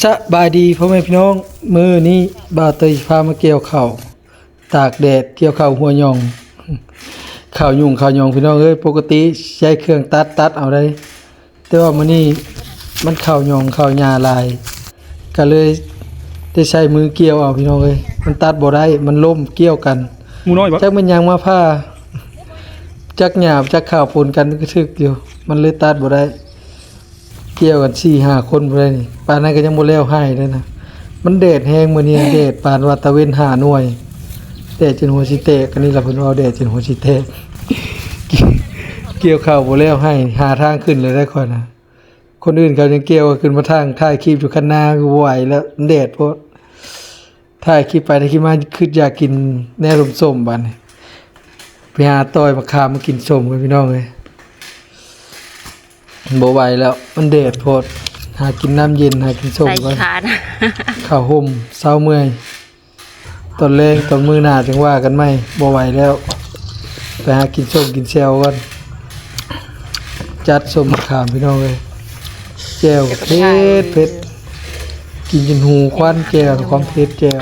ສະບາຍດີພໍ່ແມ່ພີ່ນ້ອງ, ມື້ນີ້ບ່າວເຕີຍຊິພາມາກ່ຽວເຂົ້າ ຕາກແດດ ກ່ຽວເຂົ້າຫົວຫຍ້ອງ ເຂົ້າຫຍຸ້ງເຂົ້າຫຍ້ອງ ພີ່ນ້ອງເອີຍ. ປົກກະຕິໃຊ້ເຄື່ອງຕັດ ຕັດເອົາໄດ໋ ແຕ່ວ່າມື້ນີ້ມັນເຂົ້າຫຍ້ອງເຂົ້າຫຍ້າຫຼາຍ ກະເລີຍໄດ້ໃຊ້ມືກ່ຽວເອົາ ພີ່ນ້ອງເອີຍ. ມັນຕັດບໍ່ໄດ້ ມັນລົ້ມກ່ຽວກັນ ໝູນ້ອຍບໍ່ ຈັກແມ່ນຫຍັງມາຜ່າ ຈັກຫຍ້າຈັກເຂົ້າປົນກັນ ມັນກະຖືກຢູ່ ມັນເລີຍຕັດບໍ່ໄດ້. ກ່ຽວກັນສີ່ຫ້າຄົນພຸ້ນແຫຼະນີ້ ປານນັ້ນກະຍັງບໍ່ແລ້ວໄຮ່ເດ້ນະ. ມັນແດດແຮງມື້ນີ້ ແດດປານວ່າຕາເວັນຫ້າໜ່ວຍ ແດດຈົນຫົວຊິແຕກ. ອັນນີ້ລະເພິ່ນເວົ້າ ແດດຈົນຫົວຊິແຕກ ກ່ຽວເຂົ້າບໍ່ແລ້ວໄຮ່ ຫາທາງຂຶ້ນເລີຍໄດ໋ຂ້ອຍນະ. ຄົນອື່ນເຂົາຍັງກ່ຽວຂຶ້ນມາທາງ ຖ່າຍຄລິບຢູ່ຄັນນາ ບໍ່ໄຫວແລ້ວ ມັນແດດໂພດ. ຖ່າຍຄລິບໄປຖ່າຍຄລິບມາ ຄຶດຢາກກິນແນວສົ້ມໆ ບາດນີ້ ໄປຫາຕ່ອຍໝາກຂາມມາກິນສົ້ມກັນ ພີ່ນ້ອງເອີຍ. ບໍ່ໄຫວແລ້ວ ມັນແດດໂພດ. ຫາກິນນ້ຳເຢັນ ຫາກິນສົ້ມກ່ອນ ໃສ່ຂານະ ເຂົ້າຮົ່ມ ເຊົາເມື່ອຍ. ຕອນແລງ ຕອນມື້ໜ້າຈັ່ງວ່າກັນໃໝ່ ບໍ່ໄຫວແລ້ວ. ໄປຫາກິນສົ້ມກິນແຈ່ວກ່ອນ. ຈັດສົ້ມມະຂາມ ພີ່ນ້ອງເອີຍ ແຈ່ວເຜັດໆ ກິນຈົນຫູຄວັນແຈ່ວ ຄວາມເຜັດແຈ່ວ.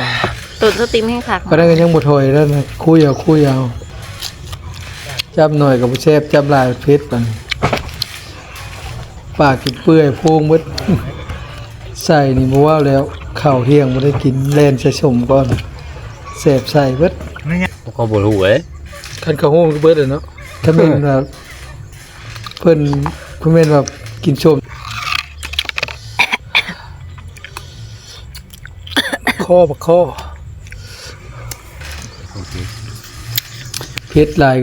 ຕົ້ນສະຕິມແຮງຄັກ ປານນັ້ນກະຍັງບໍ່ຖອຍແລ້ວນະ ຄຸຍເອົາ ຄຸຍເອົາ. ຈັບໜ້ອຍກະບໍ່ແຊບ ຈັບຫຼາຍເຜັດ ປານ ປາກກິນເປື່ອຍໂພງເບິດ. ໃສ່ນີ້ບໍ່ເວົ້າແລ້ວ ເຂົ້າທ່ຽງບໍ່ໄດ້ກິນ ແລ່ນໃສ່ສົ້ມກ່ອນ ແຊບໃສ່ເບິດ. ເຂົາບໍ່ຮູ້ເອີຍ ຄັນເຂົ້າໂຮງກະເບິດແລ້ວເນາະ. ຄັນແມ່ນວ່າ ເພິ່ນ ເພິ່ນແມ່ນວ່າກິນສົ້ມ ຄໍ ບັກຄໍ ເຜັດຫຼາຍ.